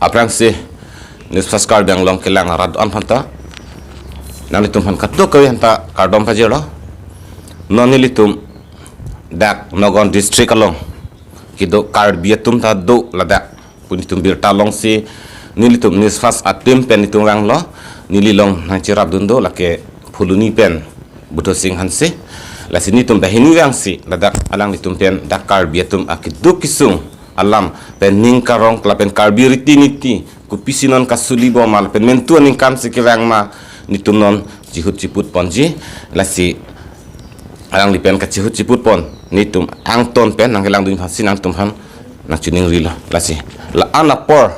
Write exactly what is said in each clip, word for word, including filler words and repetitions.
Aphrangsi News Flash Karbi Anglong kelang arat an phanta nanglitum aphan kadokave aphanta kardom pajirlo. Non nelitum dak Nagaon district along kedo Karbi atum ta do ladak pu nelitum birta longsi nelitum News Flash a-team pen nelitum vanglo, neli along nangcherapdun do lake Phuloni pen Budho Sing Hanse. Lasi nelitum banghini vangsi ladak alanglitum pen dak Karbi atum akeduk kesung alam pen ning karong lapen Karbi riti niti kopisi non kasuli bom ma lapen mentu aningkan si kevang ma nelitum non chihut chiput ponji. Lasi alangli pen kachihut chiput pon nelitum angton pen nangkelangdun aphansi nangtum aphan nangchiningrilo. Lasi la-an apor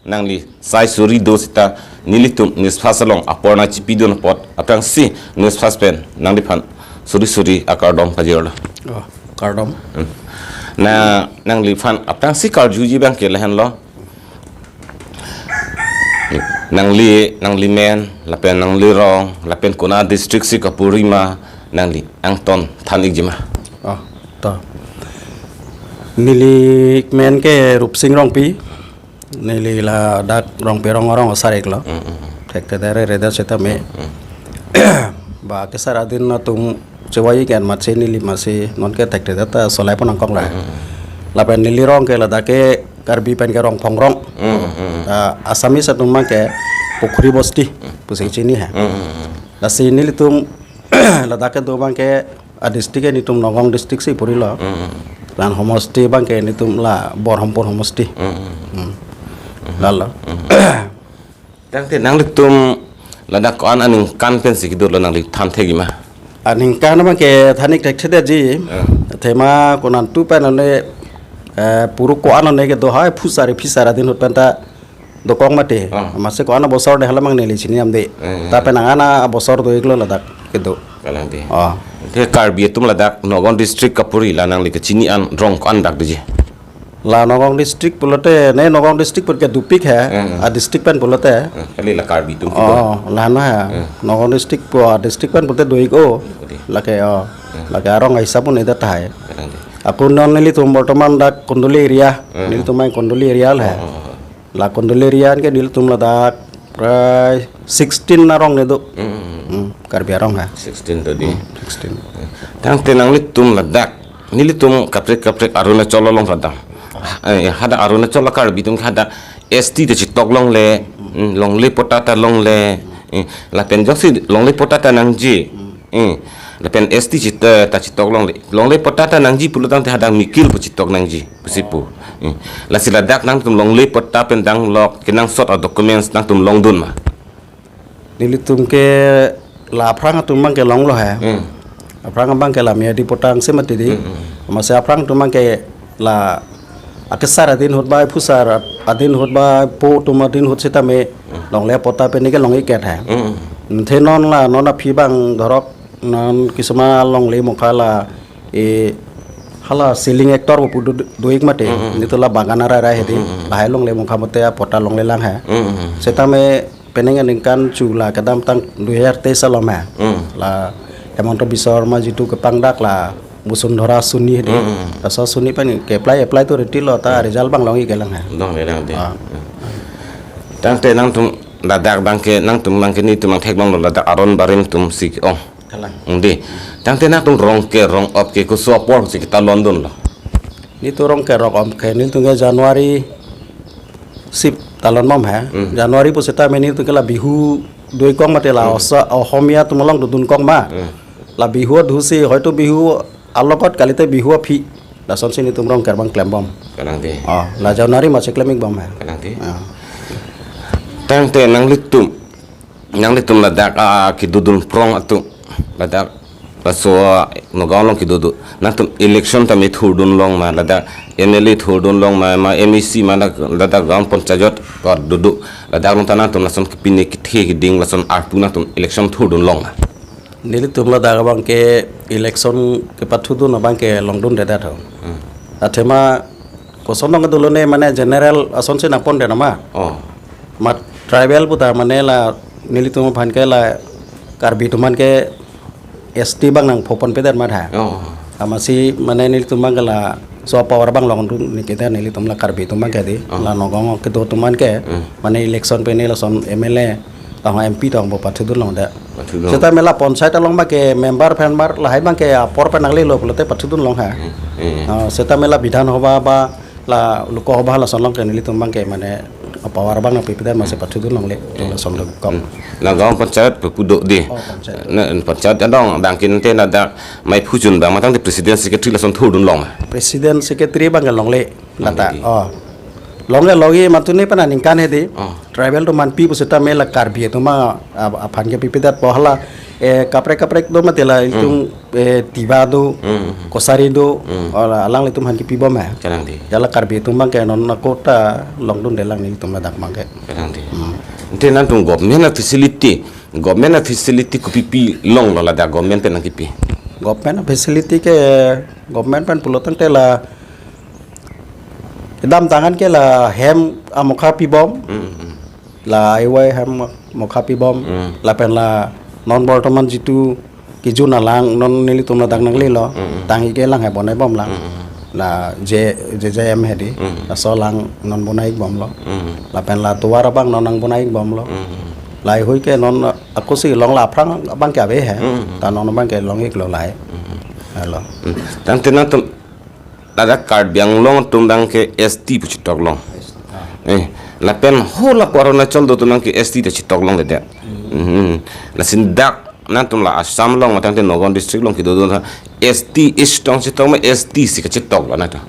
nangli sai suri do seta nelitum News Flash along apor nangchipidun apot aphrangsi News Flash pen nangliphan suri suri akardom pajirlo. Oh, kardom. Hmm. Na nangliphan aphrangsi karjuji abangke lahenlo. Nangli, nangli men, lapen nangli rong, lapen konat district si kapuri ma, nangli angton than-ikji ma. Oh, to. Neli men ke Rupsing Rongpi. Neli ladak Rongpi rong arong asar-iklo. Mm, mm, mm. Thekthedet reredet setame. Mm. Ba kesar adin atum chewai-ik an matsi neli matsi nonke thekthedet ta solai pon nangkok la. Mm, mm, mm. Lapen neli rong ke ladak ke Karbi pen ke Rongphong rong. Mm, mm, mm. Ah, Assamese atum abangke Pukhuri Bosti, mm, pusi chini ha. Mm, mm, mm. Lasi nelitum ladak kedo abangke a-district ke nelitum Nagaon district si purilo. Mm, mm, mm. Lapen homosti abangke nelitum la Borhampur homosti. Mm, mm, mm. Hmm. Mm. Lalo. Mm. Tangte nanglitum ladak ko-an aningkan pensi kedolo nangli than thekji ma? Aningkan abangke than-ik thekthedetji. Eh. Athema konat tu pen one, eh, puru ko-an one kedo hai phusar phisar adin ahut pen ta dokok mati. Ah. Amatsi ko-an abosor de hala mang neli chini amde. Eh, eh. Ta pen angan abosor do-iklo ladak kedo. Kalang dei. Ah. Te Karbi atum ladak Nagaon district kapuri la nangli kachini an rong ko-an dak doji? La Nagaon district pulote, ne Nagaon district pun ke dopik ha, eh, eh, a-district pen pulote. Eh, kali la Karbi atum kedo. Oh, la na ha. Eh. Nagaon district pu a-district pen pulote do-ik o. Dei. Lake, oh. Eh. Lake arong ahisap un ida tahai. Kalang dei. Ako non nelitum bortoman dak Kondoli area. Eh. Nelitum main Kondoli area le. Oh, oh, oh. La Kondoli area ke nelitum ladak prai sixteen arong ne do. Mm, mm, mm. Hmm, Karbi arong ha. Sixteen tadi. Hmm, sixteen. Tangte nanglitum ladak, nelitum kaprek kaprek Arunachal along radam. Eh, hadak Arunachal a-Karbi atum hadak S T ta chitok longle, mm, longle patta ta longle. Eh, lapen joksi longle patta ta nangji. Mm. Eh, lapen S T chit-, eh, ta chitok longle. Longle patta ta nangji pulo tangte hadak mikil pu chitok nangji pusi pu. Eh, lasi ladak nangtum longle patta pen danglok kenangsot a-documents nangtum longdun ma? Nelitum ke la aphrang atum abangke longlo ha. Hmm. Aphrang abangke la Miyadi patta angse mati dei. Hmm, hmm. Amatsi aphrang atum abangke la akesar adin ahut ba phusar adin ahut ba po atum adin ahut setame, hmm, longle patta pen ke long-ik-et ha. Hmm. Te non la non aphi abang dhorok non kisama longle mokha la, e, hala ceiling actor pu do, do-ik mati. Mm, mm. Nelitum la Bagan arai arai hedi. Mm, mm, mm. Lahai longle mokha mate apatta longlelang ha. Mm, mm, mm. Setame penang aningkan chu la kedamtang dui hajar teis alom ha. Mm. La Himanta Biswa Sarma jitu kepangdak la Bosundhara Suni hedi. Mm, mm, mm. Laso Suni pen ke-apply, apply tu riti lo ta, mm, result abang long-iklang ha. Longlelang dei. Ah. Tangte nangtum ladak abangke, nangtum abangke nelitum abang theklonglo ladak aron barim atum si ke-ong. Kalang. Dei. Tangte nangtum rong ke rong op ke koso apor si ketalondunlo? Nelitum rong ke rong op ke nelitum ke January sip talon bom ha. Hmm. January pu setame nelitum ke la Bihu do-ik-ong mate la, hmm, osa Ohomia atum along dodun-ik-ong ma. Hmm. La Bihu adhu si hoito Bihu alokot kalite Bihu aphi. Lasonsi nelitum rong ke abang klem bom. Kalang dei. Oh, la January matsi klem-ik bom ha. Kalang dei. Ah. Tangte nanglitum nanglitum ladak, ah, kedodun prong atum ladak laso, ah, Nagaon along kedo do. Nangtum election tame thurdun long ma ladak M L A thurdun long ma, ma M A C ma ladak, ladak gaon panchayat kor do do. Ladak along ta nangtum lason kepine kethe keding lason arpu nangtum election thurdun long ma? Nelitum ladak abangke election kepathurdun abangke longdundedet ho. Hmm. Athema koson nong dolo ne mane general asonsi nangpondet nama. Oh. Mat tribal puta mane la nelitum aphan ke la Karbi atum aphan ke S T abang nangphoponpedet mat ha. Oh. Amatsi mane nelitum abang ke la So power abang longdun neke ta nelitum la Karbi atum abangke di. Oh. La Nagaon kedo atum abangke. Hmm. Mane election pen lason M L A, tang M P tang bo pathudun longde. Pathudun. Seta mela panchayat along abangke member phan mar lahai abangke apor pen nanglelo pulote pathudun long ha. Hmm. Hmm. Ah, seta mela Bidhan Sabha ba la Lok Sabha lason along ke nelitum abangke mane power abang nangpipedet masi pathudun longle. Hmm. Lason lo kok. Hmm. Nagaon panchayat pu do di. Oh, panchayat. Na panchayat adong dangkin te na dak mai phujun abang matang di president secretary lason thudun long. President secretary abangke longle. Lata. Longle di. Oh. Longle longji matuni pen aningkan he di. Oh. Tribal atum aphan pi pusita mela Karbi atum a, a, aphan kepipedet po hala, eh, kaprek kaprek do mati la Hmm. itum, eh, Tiwa do, Hmm. Kachari do, Hmm. hala alanglitum aphan kepibom he. Kalang di. Jala Karbi atum abangke non na kota longdunde lang nelitum ladak abangke. Kalang di. Hmm. Ante nangtum government a-facility, government a-facility kopipi longlo ladak government pen nangkipi? Government a-facility ke, government pen pulo tangte la kedamtang an ke la hem amokha pibom, Hmm, hmm. La aiwai hem mokha pibom, Hmm. lapen la non bortoman jitu kejun alang non nelitum ladak nanglelo, Hmm, hmm. Tangke lang he bonai bom lang. Hmm, hmm. La J, J J M he di, Hmm. laso alang non bonai bomlo. Hmm. Lapen la tovar abang non nang bonai bomlo. Hmm. Lahai hui ke non ako si long la aphrang abangke ave he. Hmm. Ta non abangke long-iklo lahai. Hmm. Helo. Hmm. Tangte nangtum ladak Karbi Anglong atum abangke S T pu chetok long. Ah. Eh, lapen hala pu Arunachal do atum abangke S T ta chetok longledet. Hmm. Hmm. Lasi dak nangtum la Assam along matang te Nagaon district along kedo do ta S T East tong chetok ma S T si kachetoklo nangtum?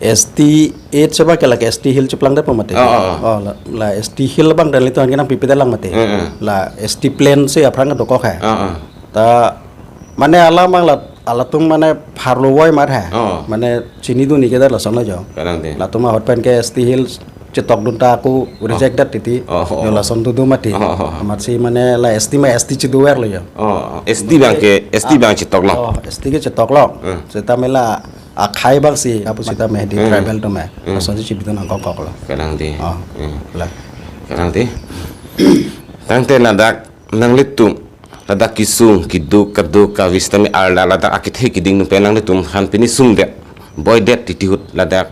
S T East abangke la ke S T Hill cheplangdet po mati. Oh, oh, oh. Oh, la, la S T Hill abang dan itu hanya nangpipedet lang mati. Hmm, hmm. La S T Plain si aphrang dokok he. Oh, oh. Ta mane alam abang la, halatum mane pharlo voi mar he. Oh. Mane chinidun neke ta lason lo jo. Kalang di. Latum ahut pen ke S T Hill chetokdun ta ako reject Oh. det titi. Oh, oh, Jo oh. lason tu do mati. Oh, oh, oh. Amatsi mane la S T ma S T chedoverlo jo. Oh, oh. S T abangke, S T Ah. abang chetok long. Oh, S T ke chetok long. Hmm. Seta mela akhai abang si, apu seta me di Hmm. tribal atum he. Hmm. Lason si chibidun nangkokoklo. Kalang di. Oh. Hmm. La. Kalang di. Tangte ladak nanglitum ladak kesung keduk kaduk kave sitame arla ladak akethe keding atum pen nanglitum aphan pini sungdet, boidet titi ahut ladak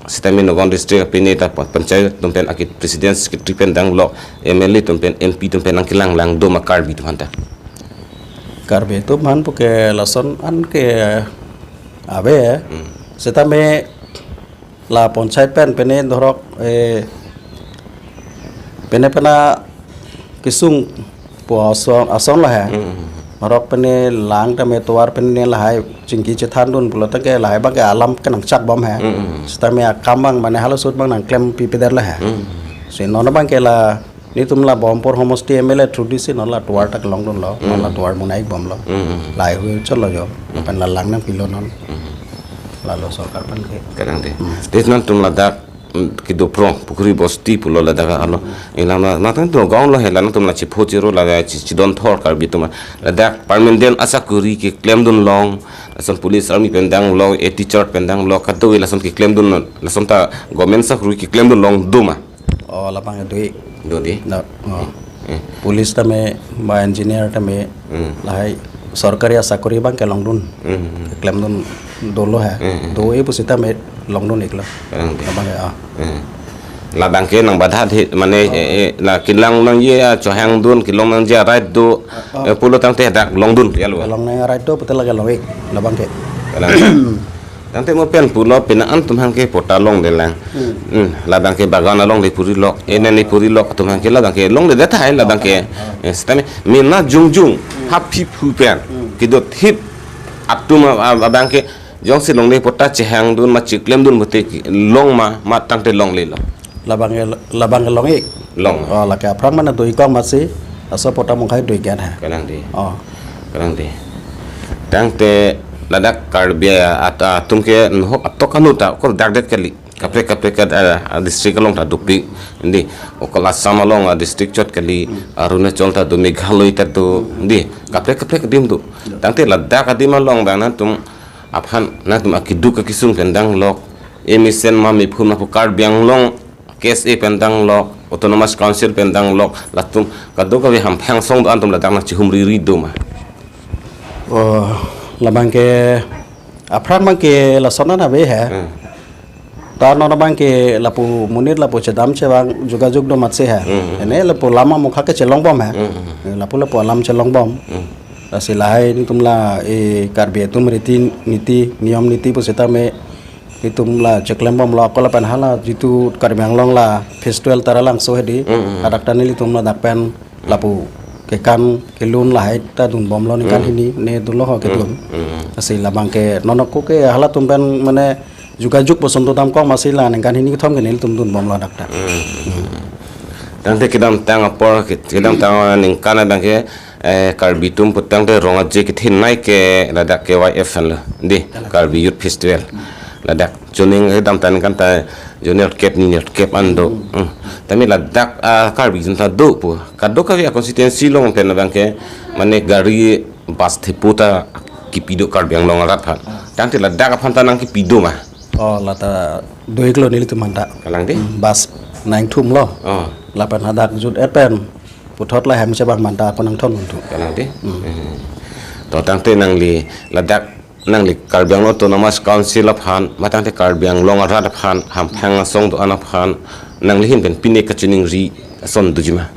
sitame Nagaon district pini ta pa-, panchayat atum pen ake president secretary pen danglok, M L A atum pen, M P atum pen nangkelang lang do ma Karbi atum aphanta? Karbi atum aphan puke lason an ke ave. Hmm. Sitame la panchayat pen pene dhorok, eh, pene pena kesung pu ason, ason la he. Hmm. Dhorok pene lang tame tovar pene lahai chingki chethandun pulo tangke lahai abangke alam ke nangchak bom he. Hmm. Sitame akam abang mane hala ahut abang nangklempipedet la he. Hmm. Si non abangke la netum la Bahampur homosti M L A through di si non la tovar ta kelongdunlo, non la Hmm. tovar bonai bomlo. Hmm. Lahai hui chotlo jo. Hmm. Pen la lang nangpilo non. Hmm. Lalo sorkar pen ke. Kalang di. Hmm. Te nangtum ladak, mm, kedo prong, Pukhuri Bosti pulo ladak alo. Inam la, nangtum do gaon lo he la nangtum la chipho chiro la chi-, chidon thor Karbi atum. Ladak permanent asakuri keklemdun long, lason police army pen danglok, eh, teacher pen danglok, kadokave lason keklemdun, lason ta government sakuri keklemdun long do ma? Oh, labang do-ik. Do di? Na, oh. Eh. Police tame, ba engineer tame, Hmm. lahai sorkari asakuri abangke longdun. Hmm. Klemdun dolo he. Hmm. Do-ik pusitame longdun-iklo. Hmm. Labang ya, ah. Hmm. Labangke nang badha di, mane, Oh. eh, eh, na kelang nangji, ah, chohangdun, kelong nangji, ah, right do, Ah, ah. eh, pulo tangte dak longdun, ya lo. Kelong nang right do, putar lagi long-ik, labangke. Kalang. Tangte mo pen pulo pina an atum abangke patta longlelang. Hmm. Hmm, labangke bagan alongle purilok, ene le purilok atum abangke labangke longledet tahai labangke. Ah. Eh, sitame mena jongjong, Hmm. haphi phu pen, Hmm. kedo thip atum a-, a-, abangke jongsi longle patta chehangdun ma cheklemdun pute ke long ma, ma tangte longlelo. Labangke, labangke long-ik. Long. Oh, lake aphrang mane do-ik kong amatsi, laso patta mungkhai do-ik gen ha. Kalang di. Oh. Kalang di. Tangte ladak Karbi at-, atum ke nahok atok anu ta, okol dakdet kali. Kaprek kaprek ad-, ah, district along ta dopik. Indi, okol Assam along, ah, district chot kali, Hmm. Arunachal ta do, Meghalaya ta do, indi, kaprek kaprek adim do. Ya. Tangte ladak adim along abang nangtum aphan nangtum akeduk akesung pen danglok, M S N ma mephun ma pu Karbi Anglong K S A pen danglok, Autonomous Council pen danglok, latum kadokave hamphang song do-an atum ladak nangchihumri ri do ma? Oh, labangke Aphrang abang ke lason an ave he. Hmm. Ta non abang ke lapu monit lapu chedam chevang jogajog do amatsi he. Hmm, hmm. Ene lapu lam amokha ke chelong bom he. Hmm, hmm. Lapu lapu alam chelong bom. Hmm. Lasi lahai nelitum la e Karbi atum riti niti niyom niti pusitame nelitum la cheklem bomlo, ako lapen hala jitu Karbi Anglong la festival Taralangso hedi. Hmm, hmm. Hadak ta nelitum ladak pen lapu kekan kelun lahai ta dun bomlo ningkan Hmm. hini ne dunlo ho kedun. Hmm, hmm. Lasi labang ke non ako ke halatum pen mane jogajog boson to dam kong amatsi la ningkan hini kethom ke nelitum dun bomlo hadak ta. Hmm. Tangte kedamtang apor ke-, kedamtang aningkan abang ke, eh, Karbi atum putangte rong aje kethenei ke ladak K Y F anlo. Dei, Karbi Youth Festival. Ladak chuning kedamtang aningkan ta junior kep ninior kep an do. Hmm. Hmm. Tame ladak, ah, Karbi atum ta do pu. Kadokave a-constituency along pen abang ke mane gari bus thepo ta kipi do Karbi Anglong arat aphan. Tangte ladak aphan ta nangkipi do ma? Oh, lata do-iklo nelitum aphanta. Kalang dei? Hmm, bus nangthumlo. Oh. Lapen hadak jut-et pen puthot la hem chebang aphanta ako nangthon unthu. Kalang dei? Hmm. Hmm. To tangte nangli ladak nangli Karbi Anglong Autonomous Council aphan, ma tangte Karbi Anglong arat aphan, hamphang asong do-an aphan, nangli ahin pen pine kachiningri ason doji ma?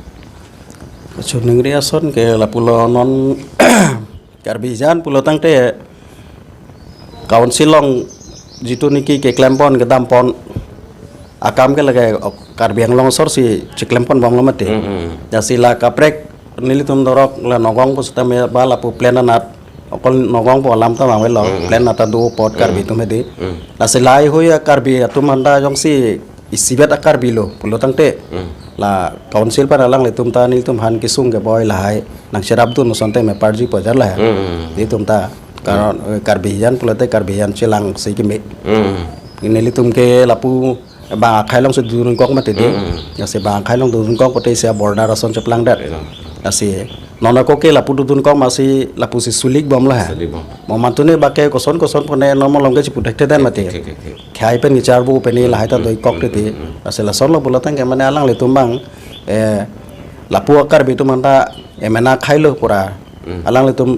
Kachiningri ason ke lapulo non Karbi jan pulo tangte council along jitu niki keklem pon kedam pon akam ke lake Karbi Anglong asor si cheklem pon bomlo mati. Mm, mm. Lasi la kaprek nelitum dorok la Nagaon pusitame ba lapu plain anat okol Nagaon pu alam ta vangvelo, mm, mm, plain anat ta do apot Karbi, mm, atum hedi. Mm. Lasi lahai hui a-Karbi atum aphanta jongsi isibet a-Karbi lo pulo tangte, mm, la council pen alanglitum ta nelitum aphan kesung keboi lahai nangcherapdun asonte me parji pojar lahai. Mm, mm, mm. Nelitum ta karon, mm, eh, Karbi jan pulote Karbi jan chelang si keme. Mm, mm. Nelitum ke lapu bang akhei along si dun kok mati dei. Mm, mm. Lasi bang akhei along dun kok pote si a-border ason cheplang det. Iya. Lasi non ako ke lapu dun kok amatsi lapu si sulik bomlo ha. Sulik bom. Mo mantu ne bake koson koson pone normal along ke chipu thekthedet mati. Thek, thek, thek, thek. Khei pen kecharbo pen lahai ta, mm, doi kok, mm, titi. Mm, mm. Lasi lasonlo pulo tangte mane alanglitum bang, eh, lapu a-Karbi atum aphanta, eh, mena khailo pura. Mm. Alanglitum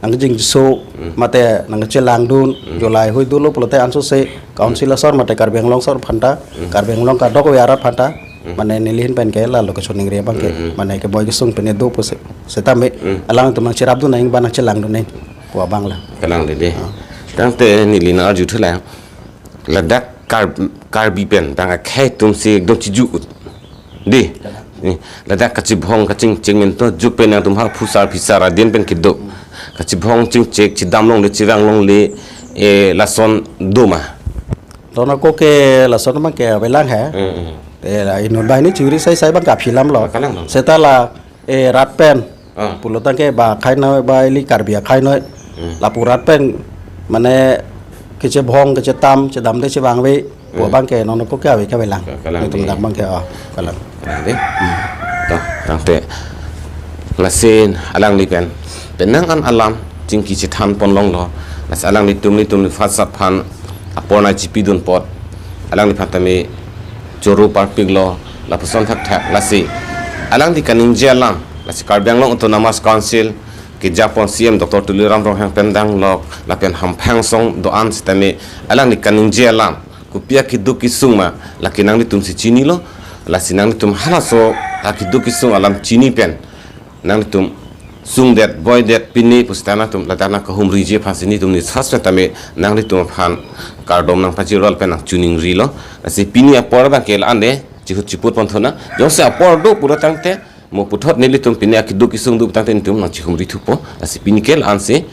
nangkejingso, mm, mate nangkechelangdun, mm, jo lahai hui dolo pulote ansose council, mm, asor mate Karbi Anglong asor aphanta, mm, Karbi Anglong kadokave arat aphanta, mm, mane neli ahin pen ke lalo kachiningri abang ke, mm, mm, mane keboi kesung pen do pusi, setame, mm, alangtum nangcherapdun nang ba nangchelangdun nang pu abang la. Kalang dei dei. Ah. Tangte neli nang-arjuthu la, ladak Kar-, Karbi pen bang akhei atum si ekdom chiju-ut. Dei. Kalang. Eh, ladak kachibhong kachingchek men to juk pen nangtum ha phusar phisar adin pen kedo. Kachibhong chingchek chedam longle chevang longle, eh, lason do ma? Non ako ke lason abang ke avelang he. Mm, mm. Eh, la inut banghini churi sai sai abang ke aphi alamlo. Kalang dong. Seta la, eh, rat pen. Ah. Pulo tangte ba akhei noi ba ili Karbi akhei noi. Hmm. Lapu rat pen mane kechebhong kechetam chedamde chevangve pu, hmm, abang ke non ako ke ave ke avelang. Ka-, kalang nelitum dei. Dak abang ke, oh, kalang. Kalang dei. Hmm. To, tangte. Lasi alangli pen penang an alam chingki chethan pon longlo. Lasi alanglitum nelitum neli fat sat aphan apor nangchipidun apot alangliphan tame choro parpiklo, lapuson thakthak. Lasi alangli kaningje alam, lasi Karbi Anglong Autonomous Council kejapon C M Doctor Tuliram Ronghang pen danglok lapen hamphang asong do-an sitame alangli kaningje alam, kopi akeduk kesung ma, lake nanglitum si chinilo. Lasi nanglitum halaso akeduk kesung alam chini pen nanglitum sungdet boidet pine pusitame nangtum ladak nangkahumriji aphansi nelitum neli sas tame nanglitum aphan kardom nangpachirol pen nangchiningrilo. Lasi pini apor abang ke la-an dei, chihut chiput pon thunang. Jongsi apor do pulo tangte, mo puthot nelitum pini akeduk kesung do tangte nelitum nangchihumri thupo. Lasi pini ke la-ansi,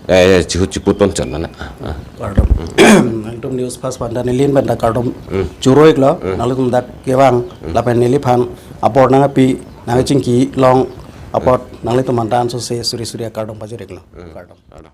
eh, chihut chiput pon chot nang. Ah, ah. Kardom. Hmm. Nangtum News Fast aphanta neli ahin pen ta kardom, hmm, choro-iklo. Hmm. Nanglitum dak kevang, hmm, lapen neliphan apor nangpi nangchingki long apot, hmm, nanglitum aphanta ansose suri suri akardom pajir-iklo. Hmm. Kardom. Kardom.